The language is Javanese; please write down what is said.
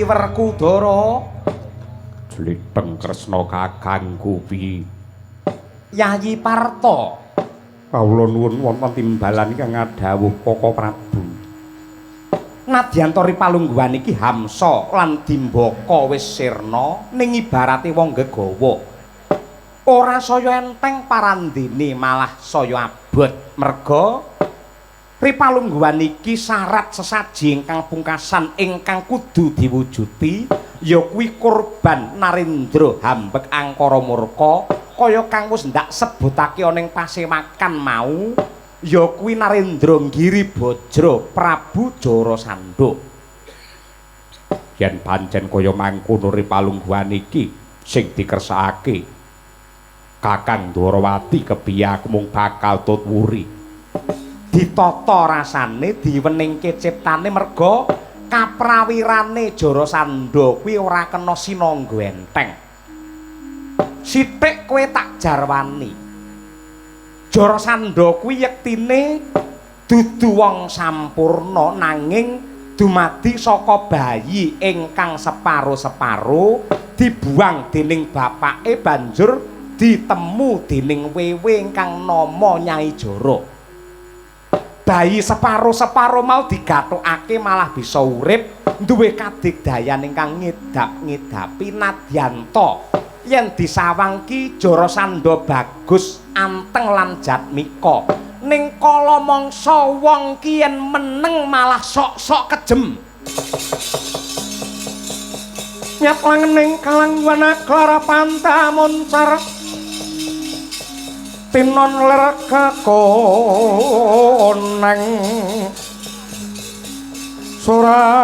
Yayi Werkudara? Jlitheng Kresna kakangku piye? Yayi Parta. Kawula nuwun wonten timbalan ingkang ngadhawuh Kaka Prabu. Nadyan tori palungguhan iki Hamsa lan Dimbaka wis sirna ning ibarate wong gegawa. Ora saya enteng parandene, malah saya abot merga ripalungguhan iki syarat sesaji ingkang pungkasan ingkang kudu diwujuti ya kuwi kurban Narendra hambek angkara murka kaya kang wis ndak sebutake ana ing pasewakan mau, ya kuwi Narendra Giribajra Prabu Jarasandha. Yen pancen kaya mangkono ripalungguhan iki sing dikersakake Kakang Dwarawati, kepiye aku mung bakal tut wuri. Ditata rasane, diweningke ciptane, merga kaprawirane Jarasandha kuwi ora kena sinangga enteng. Sithik kowe tak jarwani. Jarasandha kuwi yektine dudu wong sampurna, nanging dumadi saka bayi ingkang separo-separo dibuang dening bapake, banjur ditemu dening wewe ingkang nama Nyai Jara. Bayi separo-separo mau digathukake malah bisa urip, duwe kadigdayan ingkang ngedap-ngedapi. Nadyanta yen disawang ki Jarasandha bagus, anteng lan jatmika, ning kala mangsa wong ki yen meneng malah sok-sok kejem. Nyap langening kalang wana klara panta moncar tinon ler kekoneng sora.